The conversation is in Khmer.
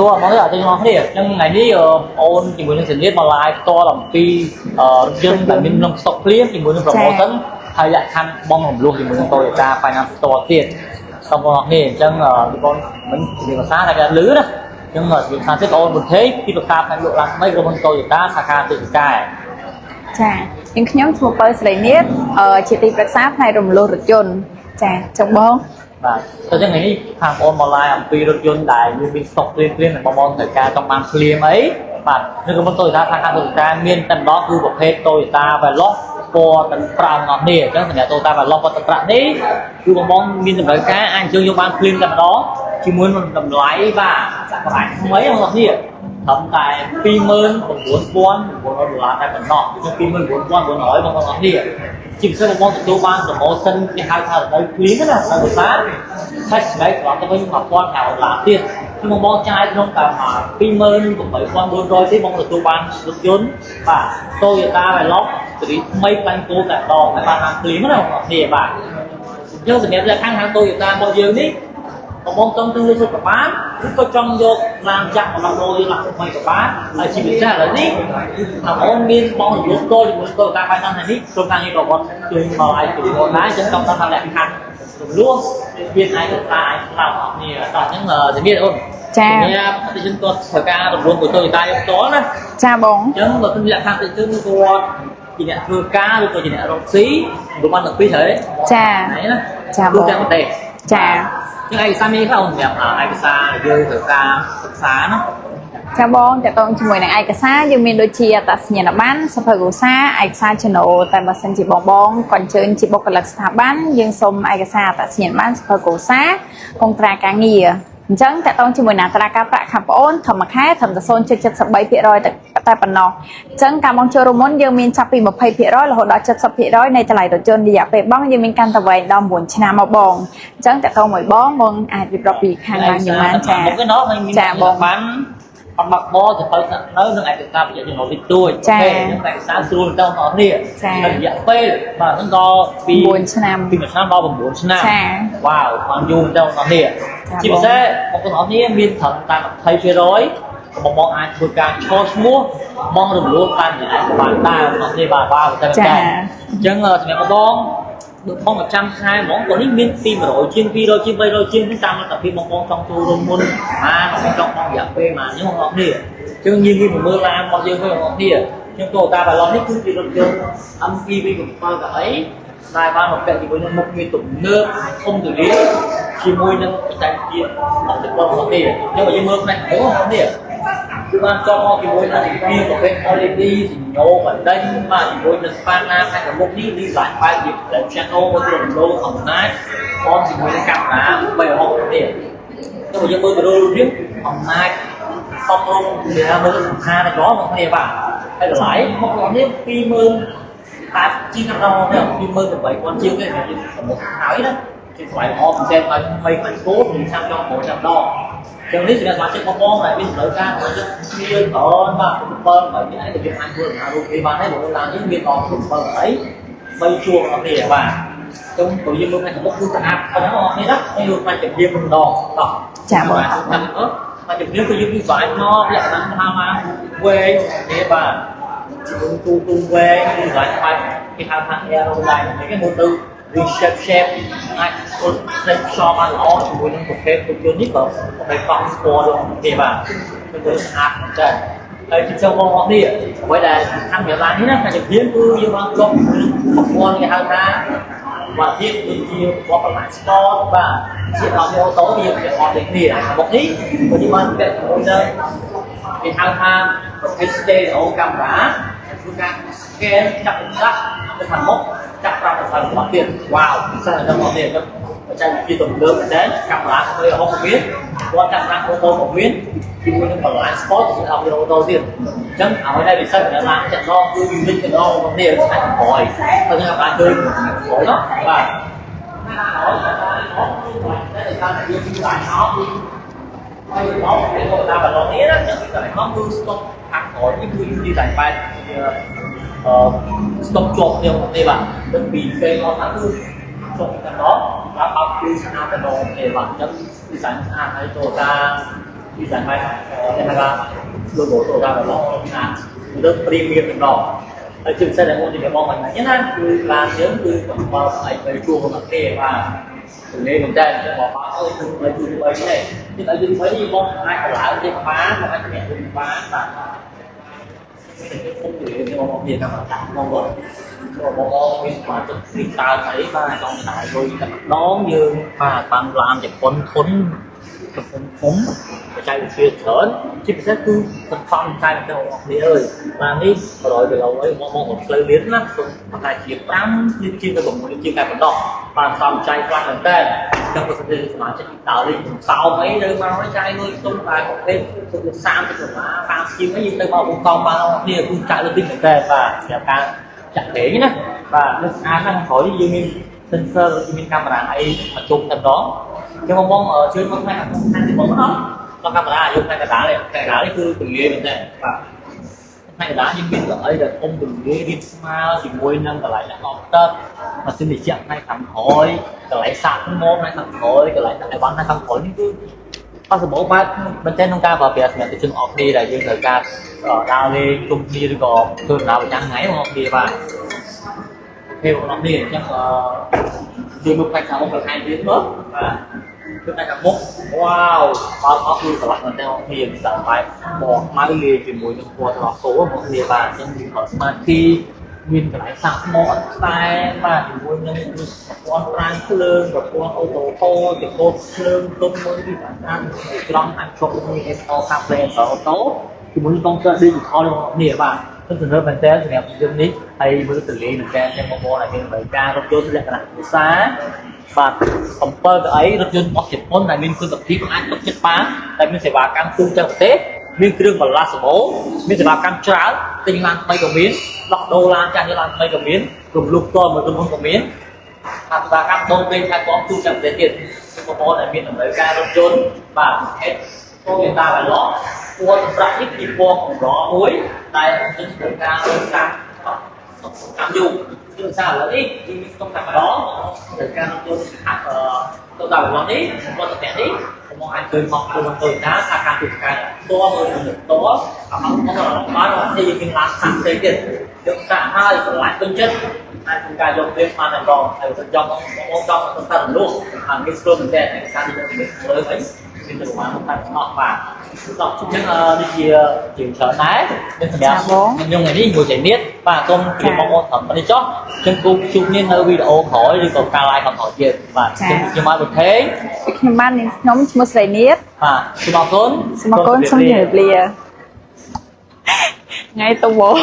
ទោះមកអត់ទេមកគ្នាអញ្ចឹងថ្ងៃនេះអូនជាមួយនឹងសញ្ញាមក live ផ្ទាល់អំពីរថយន្តដែលមានក្នុងស្តុកភ្លាមជាមួយនឹង promotion ហើយលក្ខខណ្ឌបងរំលោះជាមួយនឹង Toyota Finance ផ្ទាល់ទៀតសូមបងប្អូនគ្នាអញ្ចឹងបងមិនជាភាសាតែគេលឺណាអញ្ចឹងជាភាសាទៀតបងអូនបុនថេទីប្រឹក្សាផ្នែកលក់ឡានថ្មីក្រុមហ៊ុន Toyota សាខាទីកែ ចានាងខ្ញុំឈ្មោះពៅស្រីនៀតជាទីប្រឹក្សាផ្នែករំលោះរថយន្តចាចុងបង បាទអញ្ចឹងថ្ងៃនេះខាងបងមក live អំពីរថយន្តដែលយើងមានស្តុកភ្លាមភ្លាមដែលបងប្អូនត្រូវការចង់បានភ្លាមអីបាទនៅក្រុមហ៊ុន Toyota សាខា Toyota មានតែម្ដងគឺប្រភេទ Toyota Veloz ពណ៌ទឹកប្រាក់របស់នេះអញ្ចឹងសម្រាប់ Toyota Veloz ពណ៌ទឹកប្រាក់នេះគឺបងបងមានតម្រូវការអាចយើងយកបានភ្លាមតែម្ដងជាមួយនឹងតម្លៃបាទសក្តាថ្មីរបស់នេះត្រឹមតែ29,900ដុល្លារតែប៉ុណ្ណោះគឺ29,900បងប្អូនអរគ្នាជាពិសេសបងបងទទួលបាន promotion គេហៅថារដូវភ្លៀងណារដូវវស្សា cashback ត្រឡប់ទៅវិញ1500ដុល្លារទៀតគឺបងបងចាយក្នុងតែ28,400ទេបងទទួលបានរថយន្តបាទ Toyota Veloz ស៊េរីថ្មីផ្លាញ់គោតែម្ដងហើយបានតាមភ្លាមណាបងប្អូនគ្នាបាទយើងសម្រាប់លក្ខខណ្ឌខាង Toyota របស់យើងនេះបងបងចង់ទិញលុយសុទ្ធក៏បានឬក៏ចង់យកឡានចាស់មកដោះដូរយកឡានថ្មីក៏បានហើយជាពិសេសឥឡូវនេះគឺថាបងមានបងរំលោភតជាមួយ Toyota Finance នេះក្រុមការងារក៏គាត់ជួយមកឲ្យជួយបងដែរអញ្ចឹងចង់ដឹងថាលក្ខខណ្ឌរំលោះមានឯកសារអាចស្លាប់អស់គ្នាតោះអញ្ចឹងជំរាបអូន ចា ជំរាបអតិជនគាត់ត្រូវការរំលោះមួយ Toyota យកផ្ទាល់ណា ចាបង អញ្ចឹងបើទិញលក្ខខណ្ឌតិជនគាត់ជាអ្នកធ្វើការឬក៏ជាអ្នករកស៊ីរួមបានទាំងពីរត្រូវទេ ចា ហ្នឹងណា ចាបង ទាំងប្រទេស ចា អញ្ចឹងឯកសារមានខ្លះសម្រាប់ឯកសារដែលយើងត្រូវការសិក្សាណា ចាបងតកតងជាមួយនឹងឯកសារយើងមានដូចជាអត្តសញ្ញាណប័ណ្ណសភៅគ្រួសារឯកសារចំណូលតែបើសិនជាបងបងគាត់អញ្ជើញជាបុគ្គលិកស្ថាប័នយើងសូមឯកសារអត្តសញ្ញាណប័ណ្ណសភៅគ្រួសារកុងត្រាការងារអញ្ចឹងតកតងជាមួយនឹងអត្រាការប្រាក់ខាងប្អូនធម្មខែត្រឹមតែ0.73%តែតែប៉ុណ្ណោះអញ្ចឹងការបងចូលរួមមុនយើងមានចាប់ពី20%រហូតដល់70%នៃតម្លៃរថយន្តរយៈពេលបងយើងមានកាន់តែវែងដល់9ឆ្នាំមកបងអញ្ចឹងតកតងមួយបងបងអាចរៀបរាប់ពីខាងឡើងយ៉ាងណាចា មុខឯណោះហើយមាន ចាបង បានអត់បាក់បទៅទៅស្នាក់នៅនឹងឯកសារបញ្ជាក់ចំណូលតិចតួច ចា អូខេអញ្ចឹងឯកសារស្រួលទៅបងប្អូនគ្នា ចា ហើយរយៈពេលបាទហ្នឹងដល់ពី 9ឆ្នាំ ពី1ឆ្នាំដល់9ឆ្នាំ ចា វ៉ាវបានយូរទៅបងប្អូនគ្នា ចា ជាពិសេសបងប្អូនគ្នាមានត្រឹមតែ20%បងបងអាចធ្វើការឈរឈ្មោះបងរំលោភតាមរយៈឯកបានដែរបងប្អូនគ្នាបាទវ៉ាវតែ ចា តែអញ្ចឹងសម្រាប់បងដូចបងប្រចាំខែហ្មងគាត់នេះមានពី100ជាង200ជាង300ជាងហ្នឹងតាមលទ្ធភាពបងបងចង់ចូលរួមមុនបានបងចង់បងរយៈពេលបានអញ្ចឹងបងប្អូនគ្នាអញ្ចឹងយើងងាយមកមើលឡានរបស់យើងវិញបងប្អូនគ្នាអញ្ចឹង Toyota Veloz នេះគឺជារថយន្ត MPV 7កៅអីដែលបានមកពាក់ជាមួយនឹងមុខងារទំនើបធំទូលាយជាមួយនឹងបច្ចេកវិទ្យារបស់ជប៉ុនរបស់គ្នាអញ្ចឹងបើយើងមើលផ្នែកមុខបងប្អូនគ្នាគឺបានចងមកជាមួយនឹងពីប្រភេទ LED សញ្ញោបណ្ដេញបាទជាមួយនឹងប៉ាណាផ្នែកមុខនេះ design បែបជា channel មួយរំលោងអំណាចផងជាមួយនឹងកាមេរ៉ា360នេះទៅបើយើងមើលទៅរូបរាងអំណាចសំរុំវាមើលសំខាន់តែបងគ្នាបាទហើយតម្លៃមករបស់នេះ20000តែជាងដល់នេះ28000ជាងទេយើងប្រមូលហើយណាជាថ្លៃល្អមែនទែនហើយថ្មីខ្លាញ់គោនឹងចាំចង់ប្រចាំដងចឹងនេះសម្រាប់សមាជិកបងបងដែលមានតម្រូវការរបស់យើងគ្នាច្រើនបាទ7 8នេះឯងទៅយើងអាចធ្វើដំណើររូបនេះបានដែរបងឡាននេះមានដល់7អី3ជួរបងនេះបាទចឹងព្រោះយើងមើលផ្នែកមុខគឺស្អាតប៉ុណ្ណឹងបងនេះណាហើយយើងផ្នែកជំរាបម្ដងតោះ ចាបង បាទតាមអឺមកជំរាបគឺយើង design មកលក្ខណៈថាមកវែងនេះបាទទូទូវែង design បែបគេហៅថា aerodynamic នេះគេមើលទៅ reshape shape អាចធ្វើផ្សេងផ្សំបានល្អជាមួយនឹងប្រភេទរថយន្តនេះក៏ប្រភេទកង់ sport របស់គេបាទគឺទៅស្អាតមែនតើហើយជាចុងបងប្អូននេះអ្វីដែលសំខាន់សម្រាប់ឡាននេះណាថាជំរាបគឺយើងបានជាប់ជាមួយនឹងប្រព័ន្ធគេហៅថា បាទទៀតដូចជាប្រព័ន្ធប្រមាណស្តបាទជាដល់អូតូយើងវាអត់ដូចគ្នាមកនេះក៏យើងបានពាក់ជាមួយនឹងគេហៅថាប្រភេទ stereo camera ធ្វើការ scan ចាប់អក្សរនៅខាងមុខចាប់ប្រាប់ភាសារបស់ទៀតវ៉ាវពិសេសដល់មកនេះបច្ចេកវិទ្យាទំនើបមែនតើកាមេរ៉ាធ្វើឲ្យហុកមានគាត់ចាប់តាមអូតូក៏មានជាមួយនឹងបន្លាយ sport ជាអប់អូតូទៀតអញ្ចឹងអ្វីដែលពិសេសសម្រាប់ឡានចាក់ដងគឺ unique ទៅដល់មកនេះស្អាតក្រោយហើយខ្ញុំបានឃើញក្រោយនោះបាទតែតាមយើងពីឡានអត់ហើយមកគេក៏តាមបាឡុងនេះណាចឹងពីតែមកគឺស្តុកខាងក្រោយនេះគឺ design បែបជាអឺស្តុកជាប់គ្នាមកនេះបាទទៅពីពេលមកថាគឺជាប់តែដល់បាទបើកគឺស្អាតតែដល់នេះបាទអញ្ចឹង design ស្អាតហើយ Toyota design បែបគេហៅថា logo Toyota របស់ណាលើ premium ម្ដងហើយជាពិសេសដែលអូននិយាយបងមិនហ្នឹងណាគឺឡានយើងគឺកំបោអីទៅជួបមកគេបាទទលេមែនតើបងបងអើយគឺ3គឺ3នេះគឺឲ្យយើង3នេះបងអាចកឡើងទៀតបានបងអាចអ្នកវិញបានបាទខ្ញុំនិយាយបងបងមានកម្មដាក់បងបងបងបងមានបានទឹកនេះតើអីបាទចង់ចំណាយលុយតែម្ដងយើងបាទបានឡានជប៉ុនធុនជប៉ុនធំបច្ចេកវិទ្យាច្រើនជាពិសេសគឺសន្សំចាយទៅបងប្អូនអើយឡាននេះ100គីឡូអីបងបងផ្លូវលៀនណាប្រហែលជា5លីត្រជាងទៅ6លីត្រជាងតែប៉ុណ្ណោះបានសំចៃខ្លាំងមែនតើចឹងបើសិនជាសមាជិកដើរលេងសោមអីទៅមកឲ្យចាយលុយទុំតែប្រភេទទៅ30ដុល្លារ30ជាងអីយើងទៅមកបងតបានគ្នាគឺចាក់លុយតិចមែនតើបាទសម្រាប់ការចាក់លេងណាបាទនៅស្អាតណាស់ក្រោយយើងមាន sensor មានកាមេរ៉ាអីមកជុំតែម្ដងចឹងបងបងជួយមកផ្នែកខាងទីបងអត់ដល់កាមេរ៉ាយើងផ្នែកកណ្ដាលនេះកណ្ដាលនេះគឺពលាយមែនតើបាទផ្នែកកណ្ដាលយើងមានអីដែលធំទូលាយរៀបស្មើជាមួយនឹងកន្លែងដាក់អបទឹកម៉ាស៊ីនត្រជាក់ផ្នែកខាងក្រោយកន្លែងសាកថ្មផ្នែកខាងក្រោយកន្លែងដាក់អីវ៉ាន់ផ្នែកខាងក្រោយនេះគឺអត់សម្បូរបែបមែនទែនក្នុងការប្រើប្រាស់សម្រាប់ទៅជនអស់គ្នាដែលយើងត្រូវការដើរលេងជុំគ្នាឬក៏ធ្វើដំណើរប្រចាំថ្ងៃបងប្អូនបាទពេលបងប្អូននេះអញ្ចឹងអឺជួយមើលផ្នែកខាងមុខបន្ថែមទៀតមើលបាទគឺផ្នែកខាងមុខវ៉ាវបើកអស់គឺស្រឡះមែនទែនបងប្អូនដាក់បែបបកម៉ៅលាយជាមួយនឹងពណ៌ត្រឡោកគោបងប្អូនបាទអញ្ចឹងមាន smart key មានកន្លែងសាកថ្មអត់ខ្សែបាទជាមួយនឹងប្រព័ន្ធប្រាំងភ្លើងប្រព័ន្ធ auto hold ចង្កូតភ្លើងទុំមួយពីស្អាតត្រង់អាចជាប់ជាមួយ Apple CarPlay Android Auto ជាមួយនឹងកុំព្យូទ័រ digital របស់អ្នកបាទខ្ញុំទំនើបមែនតើសម្រាប់យន្តនេះហើយមើលទលេមែនតើទាំងបងប្អូនដែលមានតម្រូវការរថយន្តលក្ខណៈភាសាបាទ7កៅអីរថយន្តរបស់ជប៉ុនដែលមានគុណភាពអាចទុកចិត្តបានដែលមានសេវាកម្មទូទាំងប្រទេសមានគ្រឿងបន្លាស់សម្បូរមានសេវាកម្មច្រើនទិញឡានថ្មីក៏មានដោះដូរឡានចាស់យកឡានថ្មីក៏មានរំលោះផ្ទាល់មួយក្រុមហ៊ុនក៏មានអសេវាកម្មដូរប្រេងថែទាំទូទាំងប្រទេសទៀតបងប្អូនដែលមានតម្រូវការរថយន្តបាទប្រភេទ Toyota Hilux ពណ៌សម្រាប់នេះជាពណ៌កម្រមួយតែយើងត្រូវការរងចាំតាមយូរគឺសារឥឡូវនេះយើងមានស្តុកតែម្ដងត្រូវការរថយន្តហាក់ Toyota Hilux នេះពណ៌តំនេះខ្ញុំអាចឃើញមកក្នុង Toyota សាខាទូកែផ្ទាល់មើលនឹងផ្ទាល់អត់មកបានទីយើងមានឡានសាក់ផ្សេងទៀតយកសាក់ហើយស្រឡាញ់ពេញចិត្តអាចធ្វើការយកព្រាមបានតែម្ដងហើយទៅចង់បងចង់ទៅតារលួសហើយងាយស្រួលមែនតើឯកសារនេះយើងមានលើអីមានទៅប្រហែលមកតែអស់បាទតោះអញ្ចឹងនេះជាជាច្រើនដែរមានសម្រាប់ខ្ញុំថ្ងៃនេះមួយចៃនេះបាទសូមជម្រាបបងប្អូនត្រឹមនេះចុះអញ្ចឹងគូជួបគ្នានៅវីដេអូក្រោយឬក៏ការ live ក្រោយទៀតបាទអញ្ចឹងខ្ញុំមកប្រថេង ខ្ញុំបាននាងខ្ញុំឈ្មោះស្រីនៀត បាទសូមអរគុណ សូមអរគុណសូមជម្រាបលាថ្ងៃទៅបង